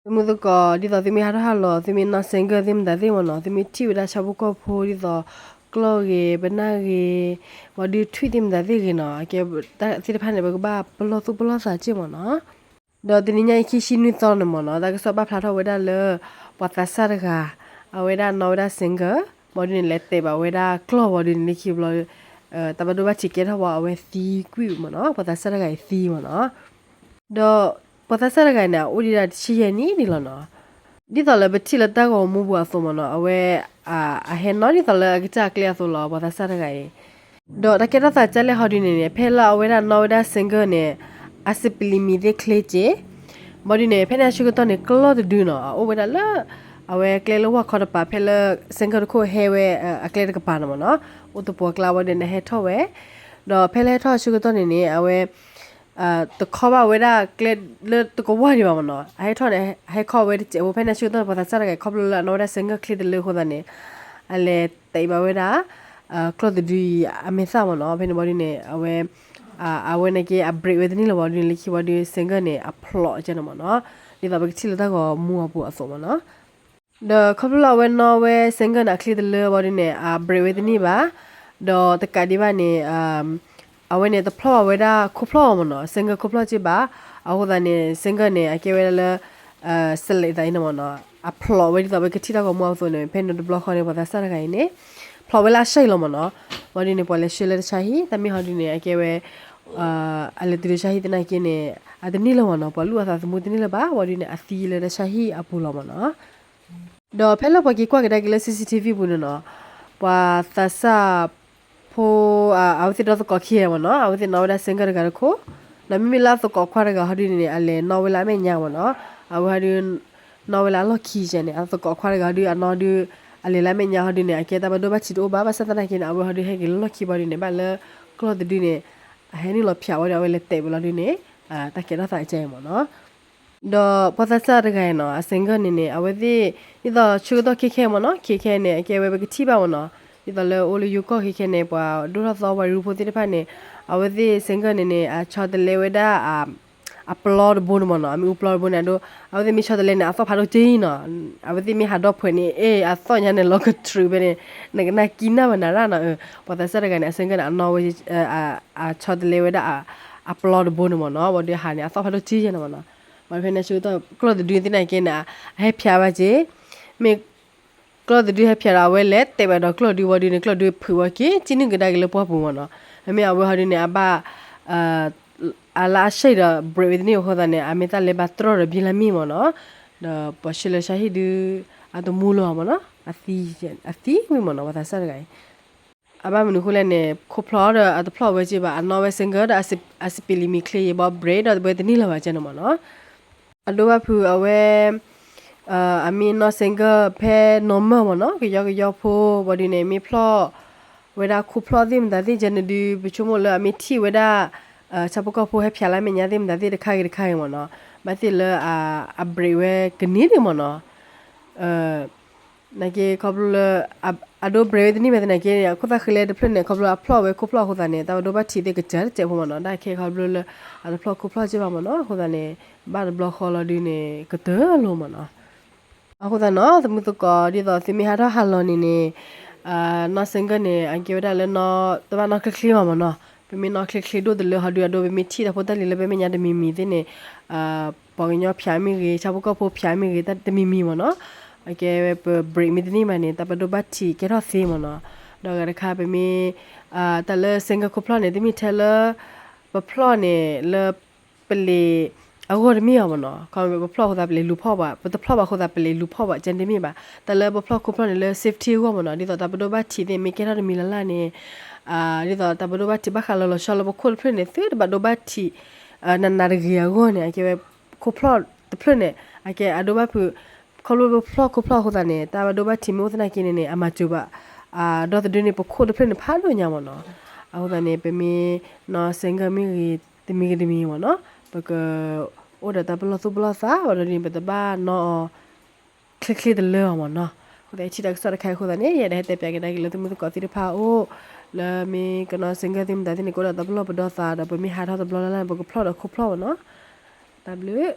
သုမုၣ်သကိး ဒ်သိးသုမ့ၢ်ဟးထီၣ်ဟးလီၤ သုမ့ၢ်နီၣ် single သ့ၣ်မတၤသ့ၣ်မ့ၢ်နီၤ, သုမ့ၢ်ထံၣ်ဝဲဒၣ်ဆၣ်ဖိကီၢ်ဖိ ဒ်သိးကျီၢ်ဂ့ၤ ပနၢ်ဂ့ၤ ဘၣ်ဒုးထွံၣ်သ့ၣ်မတၤသ့ၣ်ဂ့ၤနီၤ, အကဲတၢ်သ့ၣ်တဖၣ်န့ၣ် ပကဘၣ်ပလီၢ်သူၣ်ပလီၢ်သးစ့ၢ်မ့ၢ်နီၤ. ဒီးတနံၤညါအံၤ ခံဆံနွံသီန့ၣ်မ့ၢ်နီၤ, တၢ်ကစီၣ်ပာ်ဖျါထီၣ်ဝဲဒၣ်လၢ ပှၤသးစၢ်တဂၤ အဝဲဒၣ်နီၣ်ဝဲဒၣ် single, ဘၣ်ဒုးန့ၣ် လဲၤတဲာ်ဘၣ်ဝဲဒၣ်ကျီၢ် ဘၣ်ဒုးန့ၣ် လၢခံဘျီ တၢ်ဘၣ်ဒိဘၣ်ထံးကဲထီၣ်ဝဲ အဝဲသံကွံာ်မ့ၢ်နီၤ, ပှၤသးစၢ်တဂၤအံၤသံမ့ၢ်နီၤ. ဒီးပှၤသးစၢ်တဂၤန့ၣ် အအိၣ်ဒံးဒၣ်တဆံယဲၢ်နံၣ်န့ၣ်လီၤနီၤ. ဒ်သိးလၢပထံၣ်လၢတၢ်ဂီၤမူပူၤအသိးမ့ၢ်နီၤ, အဝဲ အဟဲနီၣ်ဒ်သိးလၢအကစၢ်အကျဲအသိးလီၤ ပှၤသးစၢ်တဂၤအံၤ. ဒီးတၢ်ကဲထီၣ်သးဒ်လဲၣ်ဟီဒုးန့ၣ်န့ၣ် ဖဲလၢအဝဲဒၣ်နီၣ်ဝဲဒၣ် single န့ၣ် အစပံးလံၤမံၤသ့ၣ်ချ့က့ၤ, ဘၣ်ဒုးန့ၣ် ဖဲန့ၣ်အဆၢကတီၢ်န့ၣ် ကျီၢ်တဒုနီၤ အအိၣ်ဝဲဒၣ်လၢ အဝဲကျဲလၢဝၣ်ခီတပၤ ဖဲလၢ single တခိၣ်ဟဲဝဲ အကျဲတကပၤန့ၣ်မ့ၢ်နီၤ, အိၣ်တပှီၤကျါဝဲဒၣ်န့ၣ် ဟဲထီၣ်ဝဲ, ဒီးဖဲလၢဟဲထီၣ်အဆၢကတီၢ်န့ၣ်န့ၣ် အဝဲ တခီဘၣ်ဝဲဒၣ်ကျဲလၢတကဝီၤဒံးဘၣ်မ့ၢ်နီၤ, အဟဲထီၣ်န့ၣ် ဟဲခီဝဲတစဲးဖိ ဖဲန့ၣ်အဆၢကတီၢ်န့ၣ် ပှၤသးစၢ်တဂၤအံၤ ခီဖျိလၢအနီၣ်ဝဲဒၣ် single ချ့တလၢအဃိသတးန့ၣ် အလဲၤတဲာ်ဘၣ်ဝဲဒၣ် ကျီၢ်တဒုအံၤအမဲာ်သၣ်မ့ၢ်နီၤ, ဖဲန့ၣ်ဘၣ်ဒုးန့ၣ် အဝဲ အဝဲန့ၣ်က့ အ brake ဝဲတန့ၢ်လၢၤဘၣ်ဒုးန့ၣ် လၢခံဘၣ်ဒုး single န့ၣ် အဖျိးကဲန့ၣ်မ့ၢ်နီၤ, ဒ်သိးပကထံၣ်လၢတၢ်ဂီၤမူအပူၤအသိးမ့ၢ်နီၤ. ဒီးခီဖျိလၢအဝဲနီၣ်ဝဲ single န့ၣ် အချ့တလၢဘၣ်ဒုးန့ၣ် အ brake ဝဲတန့ၢ်ဘၣ်, ဒီးတကးဒံးဘၣ်န့ၣ် အဝဲန့ၣ်တဖျိးဘၣ်ဝဲဒၣ်ခိၣ်ဖျီၣ်မ့ၢ်နီၤ, single ခိၣ်ဖျီၣ်က့ဘၣ်, အဃိသတးန့ၣ် single န့ၣ် အကဲဝဲဒၣ်လၢ စလဲးသးအံၤန့ၣ်မ့ၢ်နီၤ, အဖျိးဝဲဒ်သိးပကထံၣ်တၢ်ဂီၤမူအသိးန့ၣ် ဖဲန့ၣ်တဘျီဃီန့ၣ် ပှၤသးစၢ်တဂၤအံၤန့ၣ် ဖျိးဝဲလၢအဆၢအံၤလီၤမ့ၢ်နီၤ, ဘၣ်ဒုးန့ၣ် ပှၤလဲၤဆှၢလၢတၢ်ဆါဟံၣ် တၢ်မ့ၢ်ဟီဒုးန့ၣ် အကဲဝဲ အလဲၤတုၤလၢတၢ်ဆါဟံၣ်သနာ်က့န့ၣ် အတန့ၢ်လၢၤမ့ၢ်နီၤ, ပှၤလူၢ်အသးသမူတန့ၢ်လၢၤဘၣ်, ဘၣ်ဒုးန့ၣ် အသံလၢတၢ်ဆါဟံၣ်အပူၤလီၤမ့ၢ်နီၤ. ဒီးဖဲလၢပှၤက့ၤကွၢ်ကဒါက့ၤလၢ CCTV ပူၤန့ၣ်နီၤ, ပှၤသးစၢ်ဖိ အဝဲသ့ၣ်ဒီသကိးခံဂၤမ့ၢ်နီၤ, အဝဲသ့ၣ်နီၣ်ဝဲဒၣ် single တဂၤတခိၣ်, ဒီးမ့မ့ၢ်လၢအသကိးခွါတဂၤဟီဒုးန့ၣ်န့ၣ် အလဲၤနီၣ်ဝဲလၢအမဲာ်ညါမ့ၢ်နီၤ, အဝဲဟီဒုး နီၣ်ဝဲလၢအလီၢ်ခံကဲန့ၣ် အသကိးခွါတဂၤဟီဒုး အနီၣ်ဒုး အလဲၤလၢအမဲာ်ညါဟီဒုးန့ၣ် အကဲတၢ်ဘၣ်ဒိဘၣ်ထံးတအိၣ်ဘၣ်, ဘၣ်ဆၣ်သနာ်က့န့ၣ် အဝဲဟီဒုးဟဲက့ၤလၢလီၢ်ခံဘၣ်ဒုးန့ၣ် ဘၣ်လၢကျီၢ်တဒုန့ၣ် အဟဲနုာ်လီၤဖၠးဝဲဒီး အဝဲလဲၤတဲာ်ဝဲလီၤဒုးန့ၣ် တၢ်ကဲထီၣ်သးကဲအံၤမ့ၢ်နီၤ. ဒီးပှၤသးစၢ်တဂၤအံၤနီၤ အ single န့ၣ်န့ၣ် အဝဲသ့ၣ် ဒ်သိးဆၢကတီၢ်ခဲခဲမ့ၢ်နီၤ, ခဲခဲန့ၣ် အကဲဝဲပကထံၣ်ဘၣ်မ့ၢ်နီၤ, ဒ်သိးလၢအိၣ်လၢယိၤကီၢ်ခဲခဲန့ၣ် ပှၤဒိၣ်ထီၣ်သီပှၤရူဖိသ့ၣ်တဖၣ်န့ၣ် အဝဲသ့ၣ် single န့ၣ်န့ၣ် အဆီတလဲဝဲဒၣ် အပျီတဘိန့ၣ်မ့ၢ်နီၤ, အမ့ၣ်အူပျီတဘိန့ၣ် အဒိ အဝဲသ့ၣ်မ့ၢ်ဆီတလဲန့ၣ် အသီၣ်ဖးဒိၣ်က့နီၤ, အဝဲသ့ၣ်မ့ၢ်ဟးဒီဖှဲးန့ၣ် အ့ၣ် အသီၣ်ညါန့ၣ် လီၤကတြူးဖဲန့ၣ် နကနၣ်ကံနၢ်ဝဲနၤရၣ်နီၤ, ပှၤသးစၢ်တဂၤန့ၣ် အ single န့ၣ် အနီၣ်ဝဲ အဆီတလဲဝဲဒၣ် အပျီတဘိန့ၣ်မ့ၢ်နီၤ, ဝံၤဒီးဟးန့ၣ် အသီၣ်ဖးဒိၣ်က့ယဲၢ်န့ၣ်မ့ၢ်နီၤ, ဘၣ်ဖဲန့ၣ်ဆၢကတီၢ် ကျီၢ်တဒုသ့ၣ်နာ်က့န့ၣ် အဟဲဖၠးဘၣ်က့ၤ, မ့ၢ် ကျီၢ်တဒုဟဲဖၠးဒီး အဝဲလဲၤတဲာ်ဘၣ်ဒီးကျီၢ်ဒုဝံၤဒုန့ၣ် ကျီၢ်ဒုဖုးဝဲက့ၤ ကံနုာ်ကဒါက့ၤလၢပှၢ်ပူၤမ့ၢ်နီၤ, မ့မ့ၢ်အဝဲဟီဒုန့ၣ် အဘၣ် အလၢအဆံးဒီး brake ဝဲတန့ၢ်အဃိသတးန့ၣ် အမ့ၢ်တၢ်လဲၤဘၣ်တြီၢ်ဒီးဘံလၢမ့ၢ်မ့ၢ်နီၤ, ဒီးပှၤဆှၢလၢဆါဟံၣ်ဒု အတမူလၢၤမ့ၢ်နီၤ, အသံဝံၤမ့ၢ်နီၤ ပှၤသးစၢ်တဂၤအံၤ အဘၣ်မနုၤအဃိလဲၣ်န့ၣ် ခိၣ်ဖျီၣ်ဒီးအတဖျီၣ်ဝဲက့ဘၣ် အနီၣ်ဝဲ single ဒီး အစပံးလံမံၤချ့ယံၤဘီ brake ဒီးတဘဲတန့ၢ်လၢၤဘၣ်ကဲန့ၣ်မ့ၢ်နီၤ, အဒိဘၣ်ဖုးအဝဲ အမ့ၢ်နီၣ် single ဖဲနီၢ်မၢၢ်မ့ၢ်နီၤ ကယီကယီဖိ ဘၣ်ဒုးန့ၣ် မ့ၢ်ဖျီၣ်ဝဲဒၣ်ခိၣ်ဖျီၣ်သ့ၣ်မတၤသ့ၣ်ကဲန့ၣ်ဒုး ပဆိကမိၣ်လၢအမ့ၢ်ထံၣ်ဝဲဒၣ် ဆၣ်ဖိကီၢ်ဖိဟဲဖၠးလၢအမဲာ်ညါသ့ၣ်မတၤသ့ၣ်တခါဂ့ၤတခါဂ့ၤမ့ၢ်နီၤ, ဘၣ်သ့ၣ်လၢအ brake ဝဲကန့ၢ်ဒံးမ့ၢ်နီၤ နာ်က့ခီဖျိလၢ အဒိ brake ဝဲတန့ၢ်ဘၣ်သနာ်က့န့ၣ် အခိၣ်သၣ်ဃံလဲတဖျၢၣ်န့ၣ် ခီဖျိအဖျီၣ်ဝဲခိၣ်ဖျီၣ်အဃိသတးန့ၣ် တၢ်ဘၣ်ဒိဘၣ်ထံးသ့ၣ်ကစၢ်တစဲးဖိမ့ၢ်နီၤ, တၢ်ခဲခီဖျိလၢ အတဖျီၣ်ခိၣ်ဖျီၣ်က့ဘၣ်မ့ၢ်နီၤ, အဃိသတးန့ၣ် ဘၣ်တဘျီဃီလီၤဒုးန့ၣ် ကတၢၢ်လိာ်မ့ၢ်နီၤ. အဃိသတးနီၤ သမုသကိး ဒ်သိးသုမ့ၢ်ဟးထီၣ်ဟးလီၤန့ၣ်န့ၣ် နီၣ် single န့ၣ် အကဲဝဲဒၣ်လၢ တဘၣ်နီၣ်ချ့ချ့ဘၣ်မ့ၢ်နီၤ, ပမ့ၢ်နီၣ်ချ့ချ့ဒိၣ်တလၢဟီဒုး အဒိ ပမ့ၢ်ထံၣ်တၢ်ဖိတၢ်လံၤလၢပမဲာ်ညါတမံၤမံၤသ့ၣ်န့ၣ် ပှၤကညီဖၠးမ့ၢ်ဂ့ၤ ဆၣ်ဖိကီၢ်ဖိဖၠးမ့ၢ်ဂ့ၤ တၢ်တမံၤမံၤမ့ၢ်နီၤ, အကဲဝဲပ brake မ့ၢ်တန့ၢ်ဘၣ်န့ၣ် တၢ်ဘၣ်ဒိဘၣ်ထံးကဲထီၣ်သ့မ့ၢ်နီၤ, ဒီးအဂၤတခါပမ့ၢ် တၢ်လၢ single ခိၣ်ဖျီၣ်န့ၣ် တမ့ၢ်ထဲလၢ ပဖျီၣ်န့ၣ်လၢ ပလံၤအဂီၢ်တမ့ၢ်ဘၣ်မ့ၢ်နီၤ, ခီပဖျီၣ်အဃိသတးပလံၤလူၤဖီၣ်ဘၣ် ပတဖျီၣ်ဘၣ်အဃိသတးပလံၤလူၤဖီၣ်ဘၣ် ကဲတမ့ၢ်ဘၣ်, တၢ်လၢပဖျီၣ်ခိၣ်ဖျီၣ်န့ၣ်လၢ safety အဂီၢ်မ့ၢ်နီၤ, ဒ်သိးတၢ်ဘၣ်ဒိဘၣ်ထံးသ့ၣ်မ့ၢ်ကဲထီၣ်တမံၤလၢ်လၢ်န့ၣ် ဒ်သိးတၢ်ဘၣ်ဒိဘၣ်ထံးဘၣ်ဃးလီၤလီၤဆီလၢပခိၣ်တဖျၢၣ်န့ၣ် သုတဘၣ်ဒိဘၣ်ထံး နးနးတဂ့ၤအဂီၢ်န့ၣ် အကဲဝဲ ခိၣ်ဖျီၣ်တဖျၢၣ်န့ၣ် အကဲအဒိဘၣ်ဖုး ခီဖျိပဖျီၣ်ခိၣ်ဖျီၣ်အဃိသတးန့ၣ် တၢ်ဘၣ်ဒိဘၣ်ထံးမ့ၢ်အိၣ်သနာ်က့န့ၣ်န့ၣ် အမၤစၢၤဘၣ် ဒီသဒၢန့ၣ် ပခိၣ်တဖျၢၣ်န့ၣ်ဖးဒိၣ်ညါမ့ၢ်နီၤ, အဃိသတးန့ၣ် ပမ့ၢ်နီၣ် single မ့ၢ်ဂ့ၤ တမံၤဂ့ၤတမံၤမ့ၢ်နီၤ, ပကအိၣ်ဒီးတၢ်ပလီၢ်သူၣ်ပလီၢ်သး ဘၣ်ဒီးန့ၣ် ပတဘၣ်နီၣ်အီၤ ချ့ချ့တလၢအီၤမ့ၢ်နီၤ, အဃိသတးထံၣ်တၢ်ကစီၣ်တခါအံၤအဃိသတးန့ၣ် ယအဲၣ်ဒိးဟဲတဲပၠးကဒါက့ၤလၢသုမုၢ်သကိးသ့ၣ်တဖၣ်အအိၣ် လၢမ့ၢ်ကနီၣ် single သ့ၣ်မတၤသ့ၣ်န့ၣ် ကအိၣ်ဒီးတၢ်ပလီၢ်ပဒီသးဒီး ပမ့ၢ်ဟးထီၣ်တဘျီလၢ်လၢ်န့ၣ် ပကဖျီၣ်ဒီးခိၣ်ဖျီၣ်မ့ၢ်နီၤ, တၢ်ဘျုး